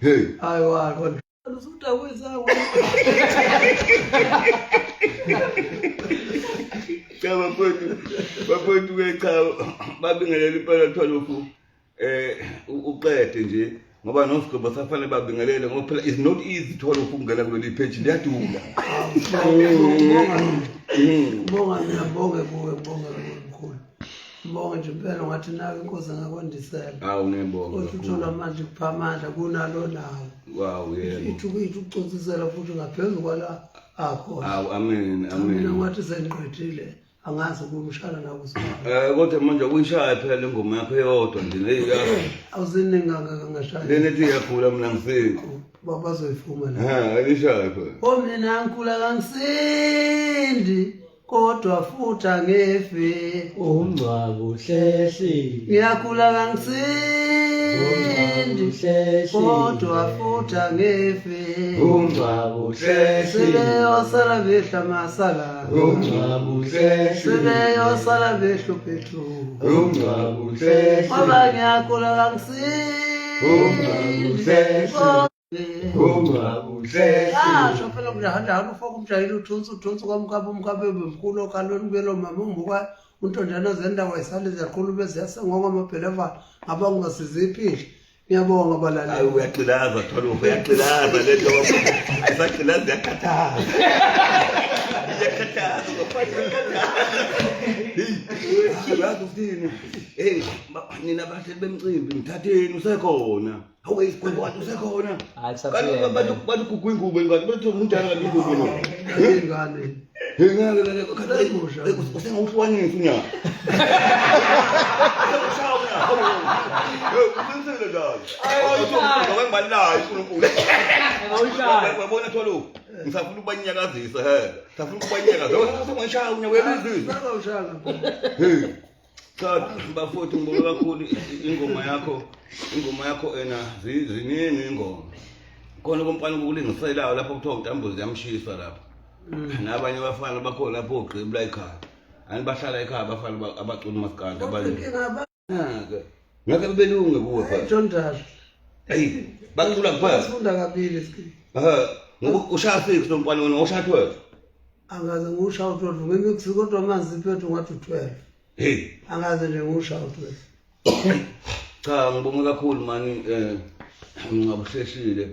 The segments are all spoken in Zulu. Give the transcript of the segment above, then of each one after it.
Hey. Hayi wa usudakwe. Cha bafowethu, bafowethu ke cha babingelela impela thwalofu uqede nje ngoba nosigqibo safanele babingelele ngoba phela it's not easy thwalofu ukungena kuleli page liyadula. Bonga mina bonge kuwe bonge kuwe mkhulu. Ngibonge nje impela ngathi nawe inkosi angakwandisela. Awu ngiyabonga. Uthi uthola amandla kupha amandla kunalo nawo. Wow yebo. Ithi ithi ukuconsisela futhi ngaphezulu kwala akhona. Awu amen amen. Mina ngathi sengiqedile angazi ukumshana nakusona. Kodwa manje uyishaya phela le ngoma yakho eyodwa nje le yazi. Awuziningi kangaka ngashaya. Lena ethi iyakhula mina ngisindi. Bazoyifuma la. Ha, alishaya phela. O mina ngikhula kangisindi. Kodwa futhi angifi. Umngcwabo uhlehlile. Ngiyakhula kangisindi. Kodwa futhi angifi. Umngcwabo uhlehlile. Sebeyosala behla masala. Umngcwabo uhlehlile. Sebeyosala behluphethu. Umngcwabo uhlehlile. Ngoba ngiyakhula kangisindi. Umngcwabo uhlehlile. Asho phela kunjalo ufaka umjahile uthunsa uthunsa kwamkaba umkabe bemkhulu okhalweni kuyelo mama umbuka untonjana zendawo ayisale ziyaqhula bese yasengwa amabhelevana ngaba ungasiziphile. Ngiyabonga balaleli. Hayi uyagqilaza thwalofu uyagqilaza le nto ayisagqilaza iyakhathaza. Iyakhathaza iyakhathaza. Hey, uyazi ukuthini? Hey, nina bahleli bemcimbi ngithatheni usekhona. Hawu isigwebo kanti usekhona. Hayi Kanti bantu bantu gugu ingubo kanti bathi umdala kanti ingubo lo. Ingane. Hey ngeke ngeke kanti usengawuhlukanisa unyaka. Usengawushaya unyaka. Hey uqinisile njalo. Hayi ngoba ngibalilayo uNkulunkulu. Awushaya. Uyabona tholo ngisafuna ukubanyakazisa he. Ngisafuna ukubanyakaza. Usengawushaya unyaka uyabizizwa. Usengawushaya. Hey. Cha bafowethu ngibonge kakhulu ingoma yakho ingoma yakho ena ziningi ingoma khona komfana ukulingiselayo lapho kuthiwa uNtambuzi yamshisa lapho nabanye abafana bakhona lapho ogqibula ekhaya ani bahlala ekhaya abafana abacula umaskandi abanye ngeke ngeke belunge kuwe phela John Dash. hey bacula kuphela Sifunda kabili sikini. eh ngoba ushaya 6 lo mfana wena ushaya 12 Angaze ngiwushaya u-12 ngimix kodwa amanzi phethu ngathi u-12. Hey Angaze nje ngiwushaya u-12. Cha ngibonge kakhulu mani ngingabuhleshile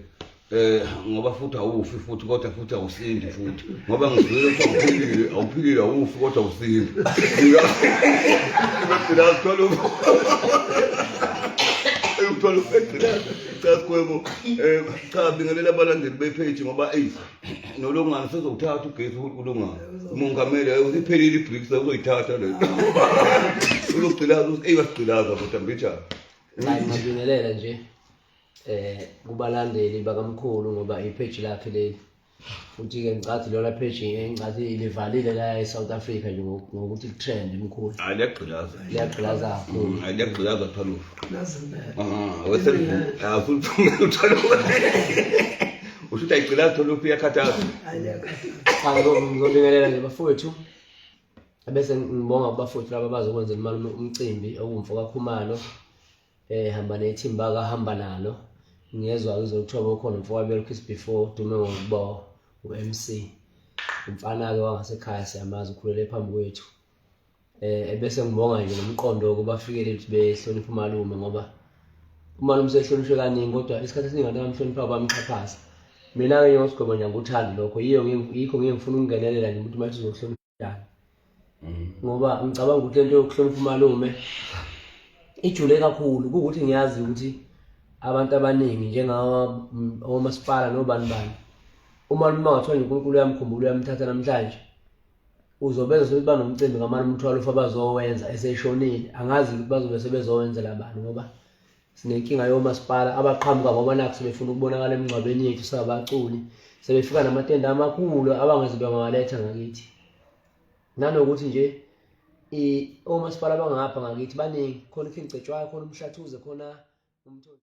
ngoba futhi awufi futhi kodwa futhi awusindi futhi ngoba ngizwile ukuthi awuphilile awuphilile awufi kodwa awusindi. Ngigcina sithola ukuthola ukugcina cha sigwebo cha bingelela abalandeli bepage ngoba eyi nolongane sezowuthatha ugesi ulungane umongameli iphelile iBRICS uzoyithatha le uzogcilaza eyi wasigcilaza kodwa mbijana. Hayi ngibingelela nje kubalandeli bakamkhulu ngoba ipage lakhe leli futhi ke ngicathi lona page engicathi livalile la eSouth Africa nje ngokuthi trend mkhulu. Hayi liyagqilaza. Liyagqilaza kakhulu. Hayi liyagqilaza Thwalufu. Lazimele. Ah, weselivu. Thwalufu. Usho ukuthi ayigqilaza Thwalufu iyakhathaza. Hayi liyakhathaza. Cha ngizobingelela nje bafowethu. Bese ngibonga kubafowethu laba abazokwenza imali umcimbi owumfo kaKhumalo. Hamba nethimba kahamba nalo. Ngiyezwa kuzothiwa bokhona umfo kaBelkis before dume ngokuba u-MC. Umfana ke wangasekhaya siyamazi ukhulele phambi kwethu. Bese ngibonga nje nomqondo wokuba bafikele ukuthi behlonipha umalume ngoba umalume usehlonishwe kaningi kodwa isikhathi esiningi abantu abamhlonipha bamxhaphaza. Mina ke njengosigwebo nje angikuthandi lokho yiyo yikho ngiye ngifuna ukungenelela nje umuntu manje uzohlonipha njani. Ngoba ngicabanga ukuthi lento yokuhlonipha umalume ijule kakhulu kuwukuthi ngiyazi ukuthi abantu abaningi njengawo omasipala nobani bani umalume mangathiwa nje uNkulunkulu uyamkhumbula uyamthatha namhlanje uzobeza sokuthi banomcimbi kamalume uMthwalofu abazowenza eseshonile angazi ukuthi bazobe sebezowenzela bani ngoba sinenkinga yomasipala abaqhamuka ngoba nakho sebefuna ukubonakala emngcwabeni yethu singabaculi sebefika namatende amakhulu abangeze bengawaletha ngakithi nanokuthi nje omasipala abangapha ngakithi baningi khona uKing Cetshwayo khona uMhlathuze khona uMthonti.